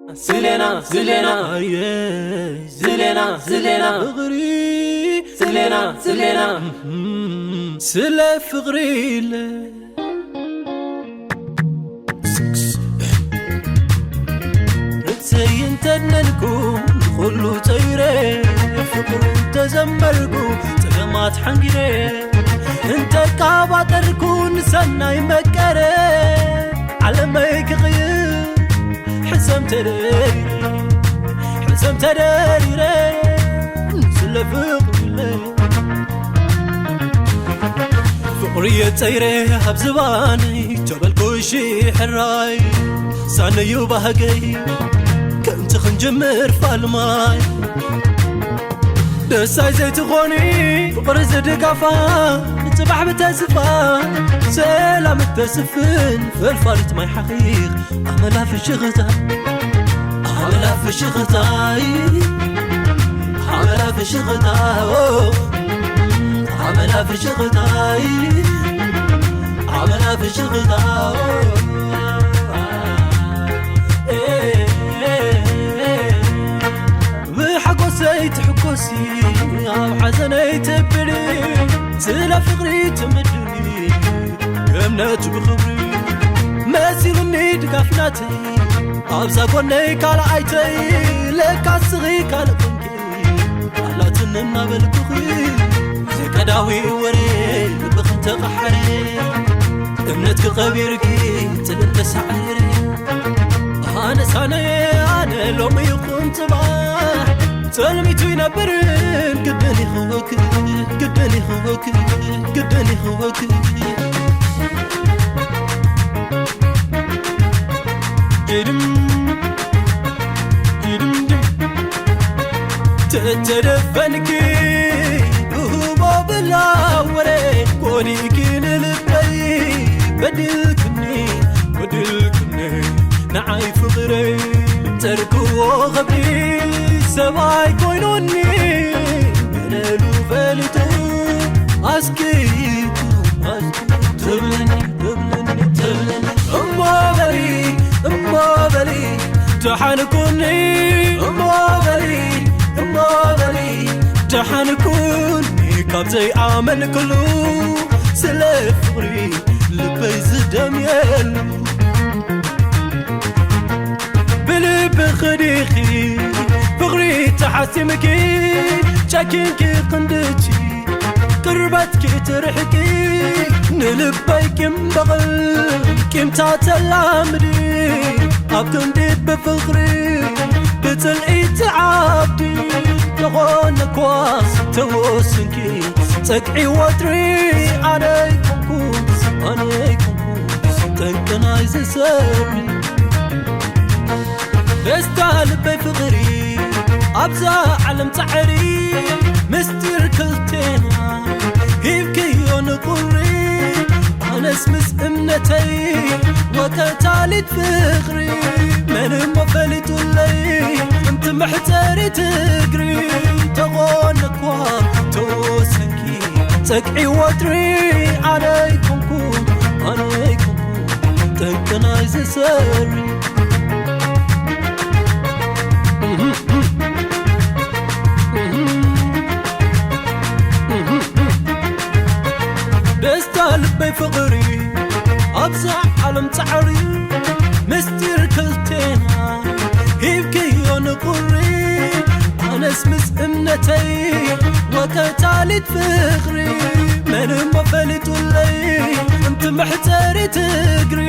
ዝሌና ዝሌና ኣየ ዝሌና ዝሌና ፍቕሪ ዝሌና ዝሌና እም፣ ስለ ፍቕሪ ኢለ ርእሰይ እንተድነንኩ ንኹሉ ጸይረ ፍቕሩ እንተዘመርኩ ጸገማት ሓንጊረ እንተቃባጠርኩ ንሰናይ መቀረ ዓለመይ ክቕይር ሕሰም ተደሪረ ሕሰም ተደሪረ ስለ ፍቕሪ ኢለ ፍቕሪ የጸይረ ኣብ ዝባነይ ተበልኩ እሺ ሕራይ ሳነዩ ባህገይ ከምቲ ክንጅምር ፋልማይ ደሳይ ዘይትኾኒ ፍቕሪ ዝድጋፋ ንጽባሕ ብተስፋ ሰላም እተስፍን ፈልፋሊት ማይ ሓኺኽ ኣመላ ፍሽኽታ ኣመላ ፍሽኽታይ ኣመላ ፍሽኽታ ኣመላ ፍሽኽታይ ኣመላ ፍሽኽታ ብሓጎሰይ ትሕጎሲ ኣብ ሓዘነይ ትብሊ ስለ ፍቕሪ ትምድኒ እምነት ብኽብሪ መሲሉኒ ድጋፍ ናተይ ኣብዛ ጎነይ ካልኣይተይ ለካ ስኺ ካልእ ኮንኪ ኣላትኒ እናበልኩኺ ዝቀዳዊ ወሬ ልብኽን ተቐሓረ እምነትኪ ቀቢርኪ ጽልል ተሳዕረ ኣነ ሳነ ኣነ ሎሚ ይኹን ጽባሕ ጸልሚቱ ይነብርን ግድን ይኽወክ ግድን ይኽወክ ግድን ይኽወክ ድድም ድድምድም ተተደፈንኪ ብህቦ ብላ ወረ ኮኒኪ ንልበይ በድልክኒ በድልክኒ ንዓይ ፍቕረይ ጸርግዎ ኸብዲ ሰብኣይ ኮይኑኒ ገለሉ ፈሊጡ ኣስኪቱ ኣስኪቱ ትብለኒ ትብለኒ ትብለኒ እሞ በሊ እሞ በሊ ደሓን ኩኒ እሞ በሊ እሞ በሊ ደሓን ኩኒ ካብ ዘይኣመንክሉ ስለ ፍቕሪ ልበይ ዝደምየሉ ብልብኺ ዲኺ ፍቕሪ ተሓሲምኪ ጨኪንኪ ክንድቲ ቅርበትኪ ትርሕቂ ንልበይ ቂም በቕል ቂምታ ተላምዲ ኣብ ክንዲ ብፍቕሪ ብጽልኢ ትዓብዲ ተኾነ ኳስ ተወስንኪ ጸግዒ ወጥሪ ኣነ ኣይኮንኩ ኣነ ኣይኮንኩ ጠንቂ ናይ ዝሰሪ ደስታ ልበይ ፍቕሪ ኣብዛ ዓለም ጻዕሪ ምስጢር ክልቴና ሂብክዮ ንቁሪ ኣነስ ምስ እምነተይ ወቀታሊት ፍቕሪ መን እሞ ፈሊጡለይ እንቲ መሕጸሪ ትግሪ ተኾነ እኳ ተወሰንኪ ጸግዒ ወጥሪ ኣነ ኣይኮንኩ ኣነ ኣይኮንኩ ጠንቂ ናይ ዝሰሪ ደስታ ልበይ ፍቕሪ ኣብዛ ዓለም ጻዕሪ ምስጢር ክልቴና ሂብክዮ ንቁሪ ኣነስ ምስ እምነተይ ወቀታሊት ፍቕሪ መን እሞ ፈሊጡለይ እንቲ መሕጸሪ ትግሪ